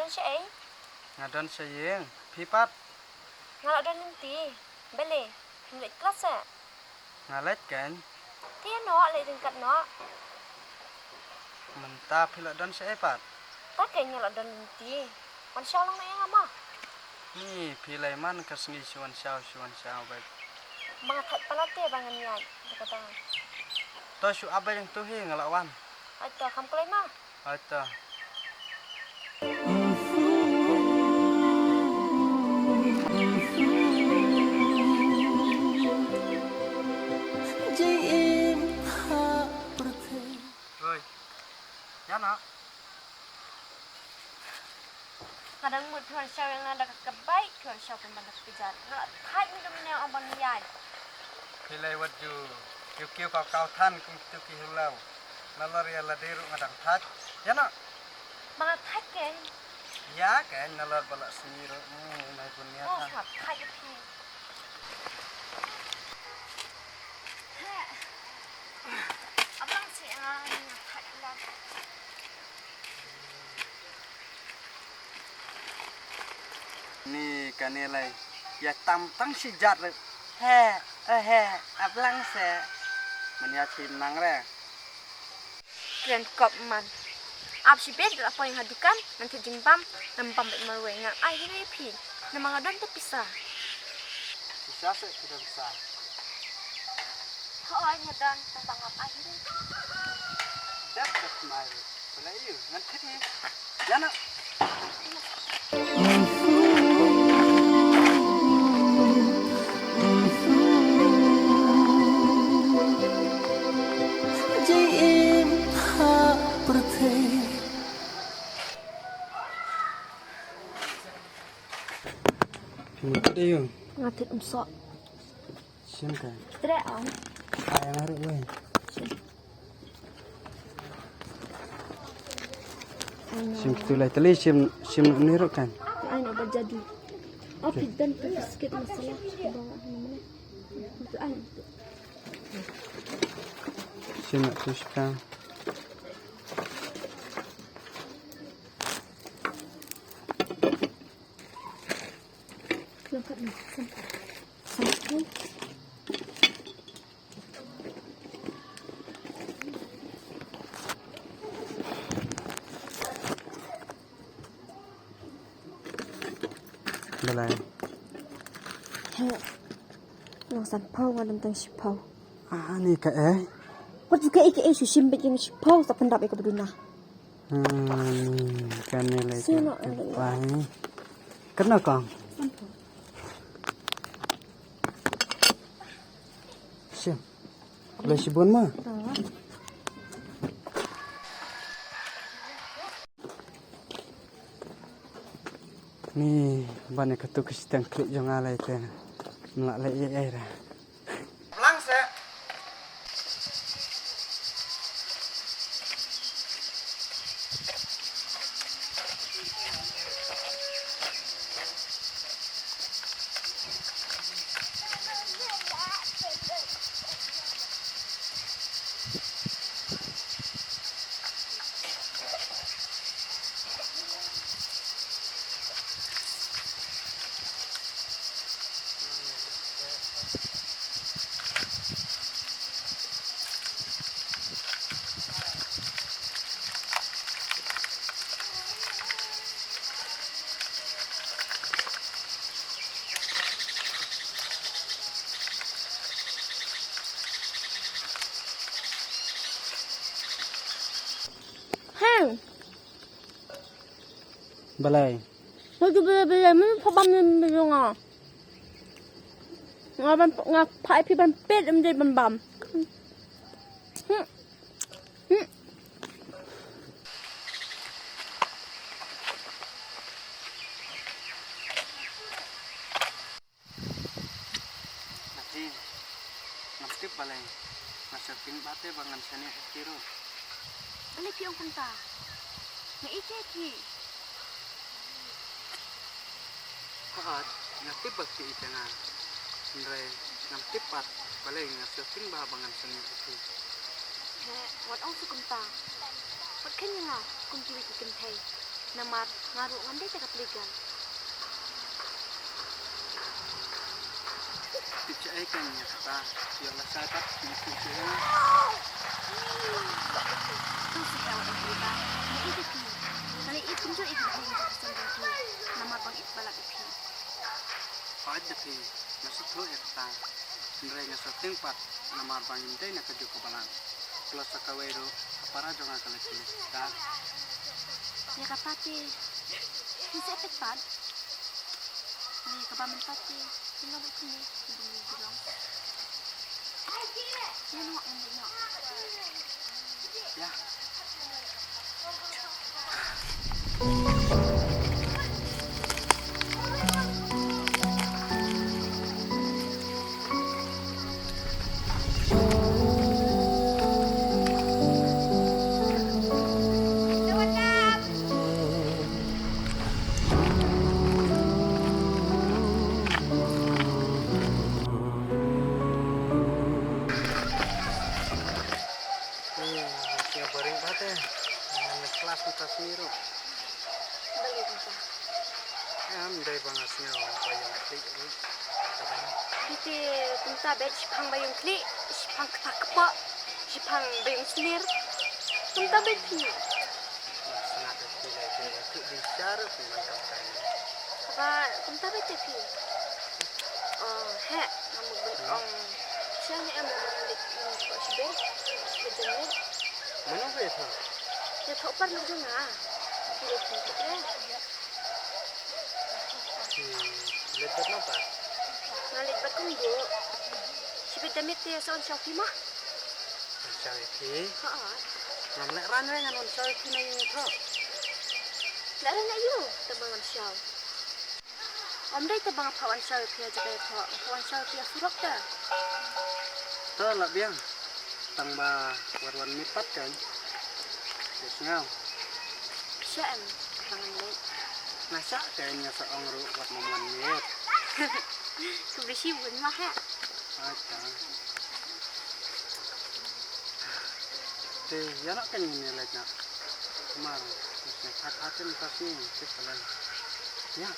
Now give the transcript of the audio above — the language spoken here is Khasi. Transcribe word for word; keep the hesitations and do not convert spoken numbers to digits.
Shaei? Nga don sha ïing, phi pat? Nga la don lynti. Balei? Phim leit klas eh? Nga leit kein. Te ïano leit ryngkat noh? Mynta phi la don shaei pat? Ta kein nga la don lynti. Wan shaw lang na ïing ma. Ni phi lei man ka sngi shu wan shaw shu wan shaw bad. Ma nga thait palat te ba ngan ïaid. Kata. To shu ap bad jong tu hi nga la wan. Ai to kham kloi ma. Aita. Oi. Ïa na. Nga dang mut phi wan shaw ïa nga da ka kaba ïeit, phi wan shaw pynban da ka kjat. Nga la thait mynta mynne ong ban ïaid. Phi lei wat ju kiew kiew kaw kaw than kum kito ki hynñiew. Nalor ïa lade ruh nga dang thait. Ïa na. Ma nga thait kein. Ïa kein nalor ba la sngi ruh. Hmm, nai bun ïa than. Oh, nga thait ïa phi. He. Abang si nga, nga thait lang. Ni kane lei ïa tam tang shi jat re. He, eh, he, ap lang se. Man ïa tim nang re. Kren kop man. Ap shi bit la poi ha dukan, ngan thik jingbam, ngan bam bit marwei ngan ai hi re phi. Namar nga don te pisa. Pisa se phi don sa. Hooid nga don, tang ba ngam ai hi re. Dep dep mai re. Pala ïa ngan thik hi. Ïa na. Phi mut kut aïu? Nga thik um soh. Shim ka. Tre ong. Ai nga ruh wei. Shim. Ai na. Shim tu lai tali shim shim ni ruh kan. Ai na ba jadu. Oh, phi don tu biskit masala. Ba ni mana. Tu ai na tu. Shim na tu shika. Balei? He. Nang san pau nga dang tang shi pau. Ah, ni ka eh. Wat ju ka eh ka eh shu shim bit yang shi pau sa pyndap eh ka beduna. Hmm, kane lei sila ka bai. Kena kong. Shim. Lei shibun ma. Ni bane katu ka shiteng klik jong alai te. Mla lei eh eh. Blang se. Hang. Balai. Lagi balai balai mun pha bam ni ni nga. Nga ban nga pha phi ban pet em dei ban bam. Hmm. Hmm. Nati, ngam tip balei, nga sngewthuh ba te ba ngan shaniah ïa phi ruh. Balei phi ong kumta? Nga ïeit ïa phi. Hooid, nga tip ba phi ïeit ïa nga. Hynrei ngam tip pat balei nga sngewthuh ba ba ngan shaniah ïa phi. He, wat ong shuh kumta. Wat khein ïa nga kum kiwei ki kynthei. Namar nga ruh ngam dei te ka pli gal. Tip shaei kein ïa kata, ïa la shai pat, ïa tip shaei. To sa ïa wat ïa kata. Nga ïeit ïa phi. Nga la ïeit kumjuh ïa ki bahaïing jong ka seng jong phi. Namar ba nga ïeit palat ïa phi. Hooid da phi, nga sngewthuh ïa kata. Hynrei nga sngewtieng pat namar ba ngim dei na kajuh ka balang. Plus sa kawei ruh ka para jong nga ka leit sha ka. Ïa kata te. Ngi sa peit pat. Ïa kaba mynta te. Ngi la buh kine. Ngi la buh kine. Ïa, noh, ïa, noh. Ïa. Hmm, nga baring pat te. Nga leh klas mynta sngi ruh. Balei kumta? Em, dei ba nga sngew ba ïong khlieh ruh. Kata. Phi te kumta beit, shiphang ba ïong khlieh, shiphang kata kpoh, shiphang ba ïong snier. Kumta beit phi. Nga sngew te phi leh te, phi dei sha ruh phi ban kam kai. Haba kumta beit te phi. Oh, heh, nga mut ban ong. Sha ne em, ban leit ïa ka shibit, shibit janmiet. Mano ba ïathoh? Ïathoh par lok jong nga. Shibit janmiet re. Hmm, leit bad mano pat? Nga leit bad kong Duh. Shibit janmiet te sa wan shaw phi mo? Wan shaw ïa phi? Ha. Ngam leh rang re ngan wan shaw ïa phi na ïing thoh. Leh rang ïa u, te ba ngan shaw. Ym dei te ba nga phah wan shaw ïa phi ha jaka ïathoh, nga phah wan shaw ïa phi ha surok te. To lah biang. Tang ba wat wan miet pat kein. Te sngew. Sha em, tang leit. Nga shah kein, nga sa ong ruh wat nym wan miet. Khublei shibun ma heh. Acha. Te ïa noh kein ngin ïa leit noh. Namar nga sngew khat khat te mynta sngi tip balei. Ïa.